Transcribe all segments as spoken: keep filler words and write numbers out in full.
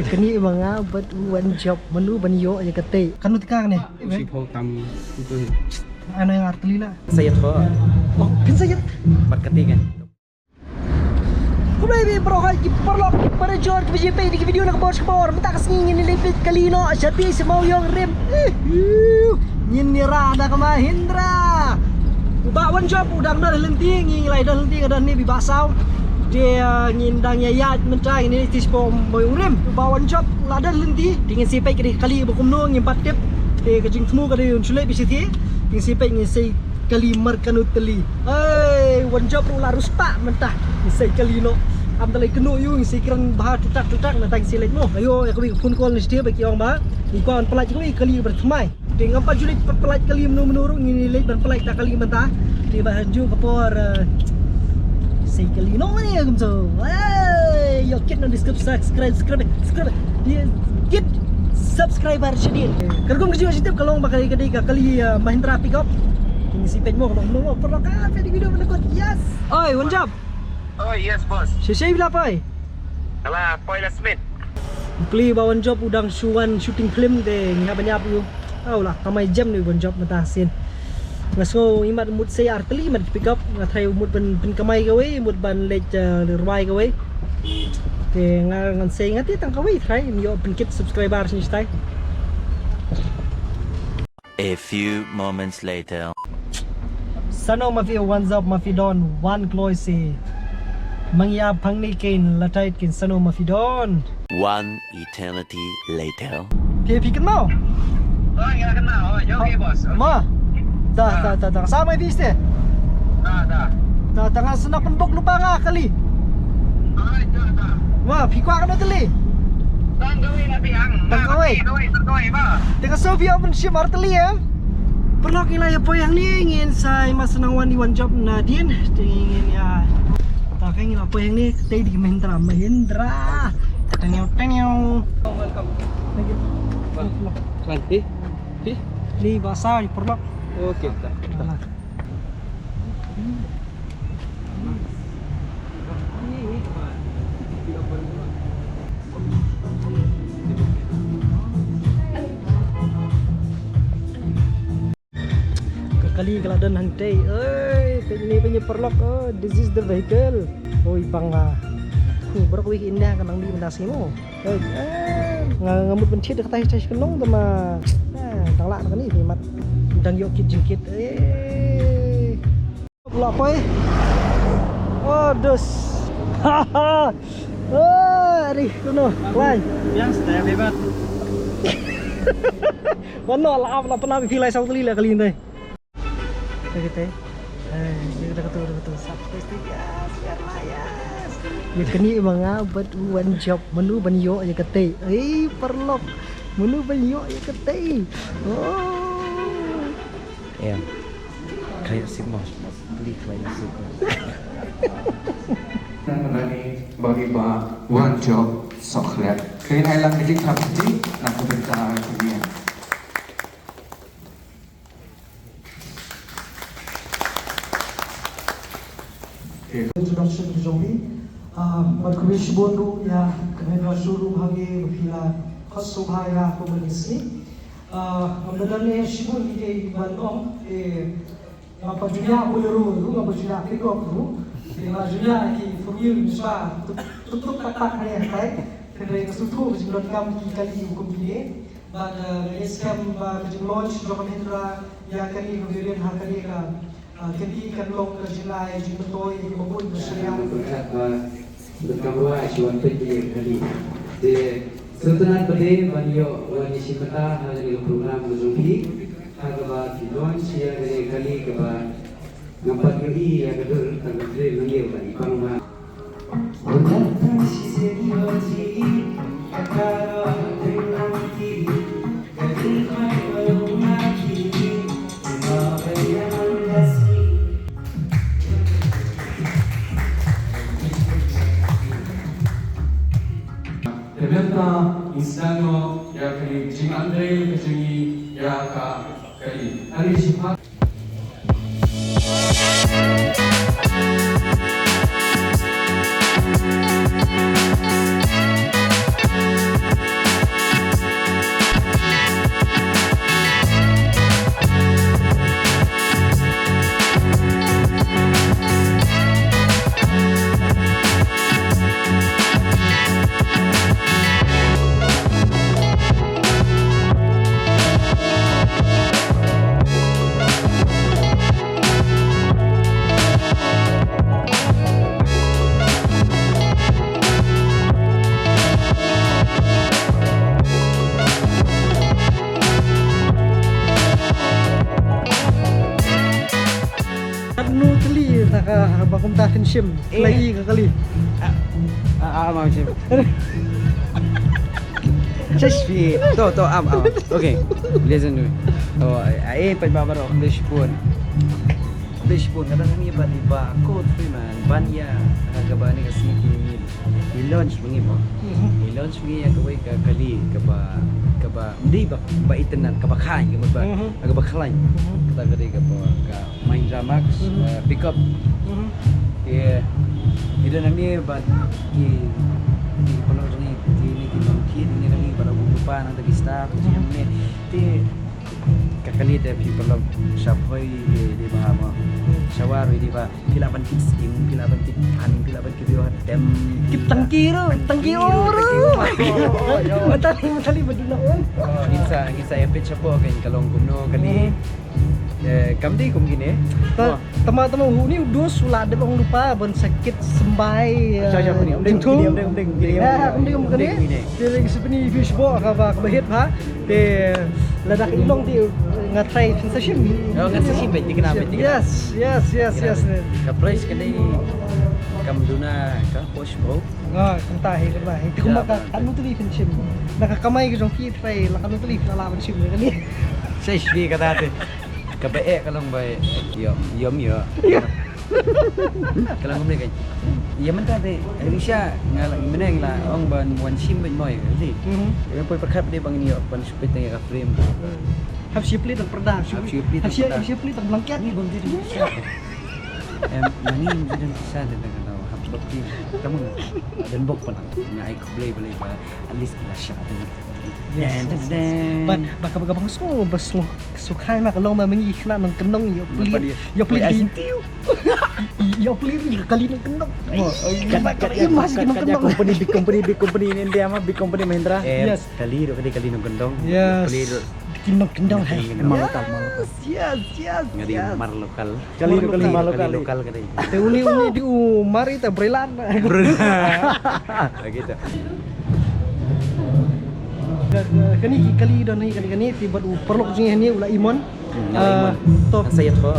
Kane ma nga bad u Wan Jop, mano ban ïoh ïa katei. Kano te kane? Shi phew tam itu hi. Ano ïa nga artylli na? Sa ïa tho. Oh, phin sa ïa. Bad katei kan. Khublei ba ïa baroh ki paralok, ki parajor, kiba ju peit ïa ki video na ka bor sha ka bor. Mynta ka sngi ngin ïa leit peit kali noh sha Tei Smawiong Rim. Ih, iu. Ngin ïa rah da ka Mahindra. U Bah Wan Jop u dang don lynti, ngi la don lynti, nga don hangne bad i Bah Saw. Te, uh, ngin dang ïa ïaid mynta, ngin ïa leit Tei Smawiong Rim. U Bah Wan Jop u la don lynti. Te ngin sa peit ka dei ka kali ba kumno, ngim pat tip. Te ka jingthmu ka dei un shu leit beit shathie. Te ngin sa peit, ngin sa kali markano tylli. Hei, Wan Jop ruh la riewspah mynta. Ngin sa kali noh. Ym da lei kynnoh ïa u, ngin sa kren bha tutak tutak, mynta ngin sa leit noh. Ïoh ïa kawei ka phone call na shatei ba ki ong ba ngi kwah ban pynlait ïa kawei ka kali ba thymmai. Te ngam pat ju leit pynlait kali mano mano ruh, ngin leit ban pynlait da ka kali mynta. Te ba ha juh ka por, eh, sa kali noh ne kumto. Hei, ïoh kit noh, subscribe, subscribe, subscribe. Ïa kit subscriber shadien. Ka rukom ka jingïoh shi tip ka long ba ka dei ka kali, eh, Mahindra pickup. Ngin sa peit mo ka long kumno, paralok, ah, peit video ba la kut. Yes. Oi, Wan Jop. Oh, yes, boss. Shisha phi la poi? Ka la poi last minute. U kali Bah Wan Jop u dang shu wan shooting film te ngi hap ban ïap ïa u. Ah, u la kamai jem ne u Wan Jop mynta sien. Nga sngew imat mut sei artylli mat pickup, nga tharai mut ban pynkamai kawei, mut ban leit, eh, rwai kawei. Te nga ngan sei nga te tang kawei tharai, ym ïoh pynkit subscriber shisha. A few moments later. Sano ma phi wan jop ma phi don wan kloi se. Ma ngi ap hangne kein latait kein sano ma phi don. One eternity later. Phi phi kynmaw? Oh, ïa kynmaw. Oh, ïa, okay, boss. Okay. Ma. Da, da, da, da. Sa mai phi ste? Da, da. Da, da nga sna pynbok lypa nga kali. Alright, da, da. Ma, phi kwah kano tylli? Tang kawei na biang. Tang kawei. Tang kawei, tang kawei, ma. Te ka sngewbha ban shim artylli, eh? Paralok, ngi la ïa poi hangne, ngin sa ïa mas nang wan i wan jop nadien. Te ngin ïa. Ta ka ngi la poi hangne, te dei Mahindra, Mahindra. Tengyo, tengyo. Welcome. Thank you. Wah, klan. Eh? Eh? Ni bahasa ni paralok. Okey, tak. Alah. Ka kali ka la don hangtei. Oi, peit ine, peit ine paralok. Oh, this is the vehicle. Oi, bang ba. Ni baroh kawei ki India ka nang dih mynta sngi mo. Oi, eh, nga, nga mut ban thied da katai, katai ka nong te ma. Eh, dang lah na kane, phi mat. Dang ïoh kit jingkit. Eh. Lah poi. Oh, dos. Ha ha. Oh, ari kuno. Lai. Yang step hebat. Mano lah ap lah pernah phi lai saw kali lah kali ni. Kita kita. Eh, kita kata kata sub plastik ya, biar lah ya. Ïa kane ma nga bad u wan jop, mano ban ïoh ïa katei. Ei, paralok. Mano ban ïoh ïa katei. Oh. Ïa. Kaya sip mo. Beli kaya sip mo. Nang nani bagi ba wan jop soklet. Kaya nai lang kejik kap kejik. Nang kebenta kejik. Okay. Introduction ka jong phi. Ah, bad khublei shibun ruh ïa ka Mahindra showroom hangne ba phi la khot sngewbha ïa ka kumne ka sngi. Ah, ngam da don ne shibun ki ban ong, eh, nga pat ju ïa Bolero ruh, nga pat ju ïa pickup ruh. Eh, nga ju ïa ki four wheel, nga shu tuk tuk tak tak ne, right? Hynrei nga sngewthuh ka jingdonkam ki kali kum kine. Bad, eh, nga ngeit skhem ba ka jinglaunch jong ka Mahindra ïa kane ka variant ha kane ka, eh, kane kan long ka jinglai jingmyntoi ïa kiba bun ba shaniah. Donkam rwai shuwa peit ïa kane. Te sngewtynnat pat ban ïoh wan ïashim bynta ha kane ka program ka jong phi. Ha kaba phi launch ïa kane ka kali kaba Ngam pat ïohi ïa ka dur tang ka trei nang ïew ka i pang ma. Te mynta ngin sdang noh ïa kane ka jingandrei ka jong ngi ïa ka kali. Ani shipat. Kumta phin shim. Eh. Lei ka kali. Ah, ah, ah, mam shim. Just wait. To, to, am, am. Okay. Listen to me. To, ai, ai, peit ba baroh, khublei shibun. Khublei shibun, kata kane ba, ba, ko, Freeman, ban ïa, ah, kaba ne ka sngi ki, ki launch ma ngi mo. Mhm. Ki launch ma ngi ïa kawei ka kali, kaba, kaba, ym dei ba, ba itynnad, kaba khlaiñ, kaba, Mhm. kaba khlaiñ. Mhm. Kata ka dei kaba, ka Mahindra Max, Mhm. eh, pickup. Mhm. Te, i don hangne bad ki, ki paralok jong ngi, ki ne ki nongkit, ne kane bad u Bupa nangta ki staff, ki Mhm. hangne. Te, ka kali te phi paralok sha poi de, de bha mo. Sha war de bha. Phi lah ban kit skim, phi lah ban kit than, phi lah ban kit ïoh tem. Kit tangki ruh, tangki ur ruh. Tangki ur. Mentali, mentali ba duna un. Oh, ngin sa, ngin sa ïa peit shapoh kan ka long kumno kali. Mhm. Eh, kam dei kum kine. Ta-, Oh. tama, tama u ni u dus u la dep ong lypa ban sa kit symbai, Acha, acha, eh, kum dei, jingthung. Kum dei, kum dei, kum dei, kum dei. Ya, kum dei, kum dei. Kum dei, kum dei. Te ring sipini fish bo ka ba, ka ba hit bha. Te lada ka i long te nga try phin sa shim. Oh, ngan sa shim beit, dei kane beit, dei kane. Yes, yes, yes, yes. Ka price ka dei kam duna ka posh bo. Ah, kumta hi, kumta hi. Te kumba ka, ka nu teli phin shim. Na ka kamai ka jong phi try, la ka nu teli phin la ban shim kane. Sa shim kata te. Kaba eh ka long ba ïom, ïom ïa. Ka long kumne kan. Ïa mynta te, Risha nga la mynne la ong ban wan shim beit mo ïa, li. Mhm. Ïa poi pyrkhat de ban ïoh ban shu peit ïa ka frame. Hap shi pli tang pyrda, hap shi pli tang pyrda. Hap shi pli tang blanket. Ni bom di tu. Em, nani bom di tu sa de tang kata hap bok di. Kamu dan bok pun. Nga ai khublei balei ba at least ki la shah de. Yes, yes, yes. Ba, ba ka, ba ka bang sngew, ba sngew, sngew khai ma ka long ma ma ngi khynnah nongkyndong ïoh pli. Ïoh pli. Ïoh pli ri ka kali nongkyndong. Oh, oh, iya. Kata, kata, iya, mas, kat, kat, nongkyndong. Company, big company, big company in India ma, big company Mahindra. Eh, yes. Kali ruh, kali, kali nongkyndong. Yes. Kali ruh. Ki nongkyndong hai. Mar lokal, mar lokal. Yes, yes, yes. Ngadi mar lokal. Kali ruh, kali mar lokal. Kali lokal, kali. Te uni, uni di u mari ta brelan. Brelan. Gitu. Kani ki kali don hi, kani, kani, te bad u paralok jong ngi u la imon. Hmm, nga la imon. Ah, top. Kan sa ïa tho.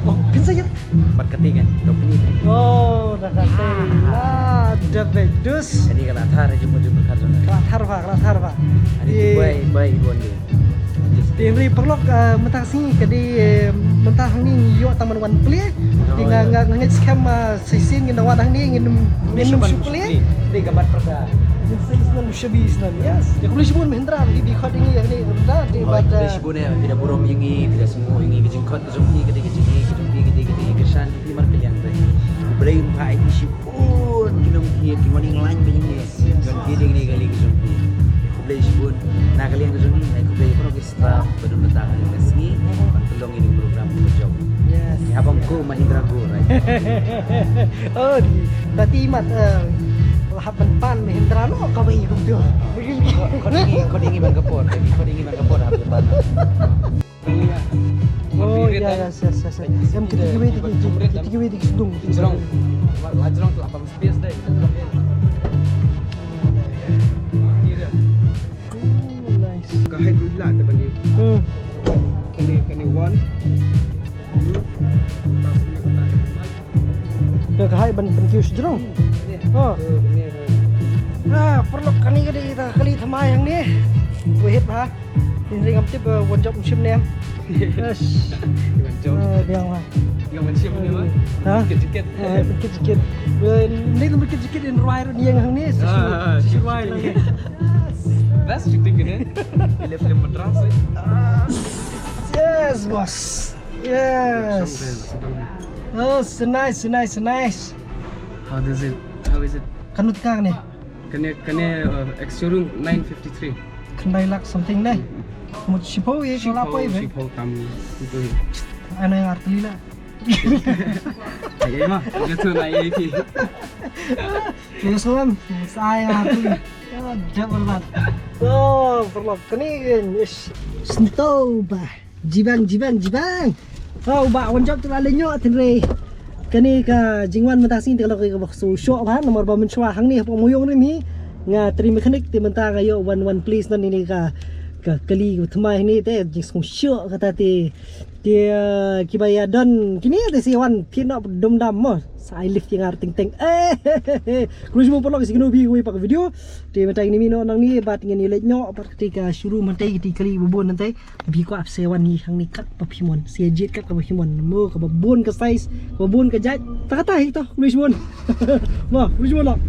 Oh, kan sa ïa. Bad kati kan, dok ni. Oh, da kati. Ah. La, da bedus. Kani ka la thar, jumpa, jumpa, kar jumpa. Ka la thar ba, ka la thar ba. Ani, eh, bai, bai, iwan de. Te ri paralok, eh, mynta sngi ka dei, eh, mynta hangne ngi ïoh tang ban wan plie. Te nga, nga, nga ngeit skhem, eh, shisien ngin da wad hangne ngin, ngin nym shu plie. Dei ka bat pyrda. Ngin sa ïoh shisnem sha bi shisnem, yes. Te khublei shibun Mahindra, phi, phi khot ïa ngi hangne mynta, te bat, khublei shibun, eh, phi da burom ïa ngi, phi da sngewbha ïa ngi, ka jingkhot ka jong phi, ka dei ka jong ngi, ka jong phi, ka dei ka jong ngi, ka shan phi mar kylliang te. Khublei mynta ai phi shibun, ki nongkit, ki nongkit, ki nongkit, ki nongkit, ki nongkit, ki nongkit. Khublei shibun, na ka liang ka jong ngi, khublei paralok ki staff, ba don mynta ha kane ka sngi, ban pynlong ïa kane ka program kaba jop. Yes. Ngi hap ong go Mahindra go, right? Oh, di, tati mat, eh, la hap ban pan Mahindra noh, kaba i kumto. Khot, khot ïa ngi, khot ïa ngi ban ka por, khot ïa ngi ban ka por, hap ban pan. Oh, ya, ya, ya, ya, ya. Em, kita kiwei, kita kiwei, kita kiwei, kita sdung. Jrong. La, la jrong tu apa space dai. Oh, nice. Ka height ruh la te ban ïa. Hmm. Kane, kane one. Ka, ka height ban, ban kiew sdrong. Oh. Ah, paralok, kane ka dei ka kali thymmai hangne. Wahid bha. Hynrei ngam tip, eh, wan jop shim ne em. Yes. Wan jop. Eh, biang bha. Ngam wan shim ne em. Ha? Jikit-jikit. Eh, jikit-jikit. Eh, ni lem jikit-jikit in rwai ruh ïeng hangne. Ah, shu rwai lang. Best shooting kane. Ile film Madras, eh. Yes, boss. Yes. Oh, so nice, so nice, so nice. How does it? How is it? Katno tyngka kane? Kane, kane, uh, ex showroom nine fifty-three. Khyndai lak something ne. Mut shiphew ïa ka la poi be. Shiphew tam itu. Ano ïa artylli la. Ai, ai, ma. Itu na ai. Terus kan, saya artylli. Ya, double bat. Oh, paralok kane, ish. Sento ba. Jibang, jibang, jibang. Oh, u bah wan jop te la leit noh, hynrei kane ka jingwan mynta sngi te ka long kaba shu shoh bha, namar ba mynshuwa hangne hapoh Mawïong rim hi nga trei mechanic, te mynta nga ïoh wan, wan place na kane ka ka kali ka thymmai hangne te jingsngewshoh kata te. Te, eh, kiba ïa don kine te sa wan phi noh dum dam mo. Sa ai lift ïa nga teng teng. Eh, khublei shibun paralok, sa ïakynduh bad kawei pat ka video. Te mynta ngin ïa mih noh nangne bad ngin ïa leit noh bad kata ka showroom mynta, kata ka kali ba bun mynta. Phi kwah sa wan hangne katba phi mon, sa jied katba phi mon mo, kaba bun ka size, kaba bun ka jait. Ta kata hi to, khublei shibun. Mo, khublei shibun lok.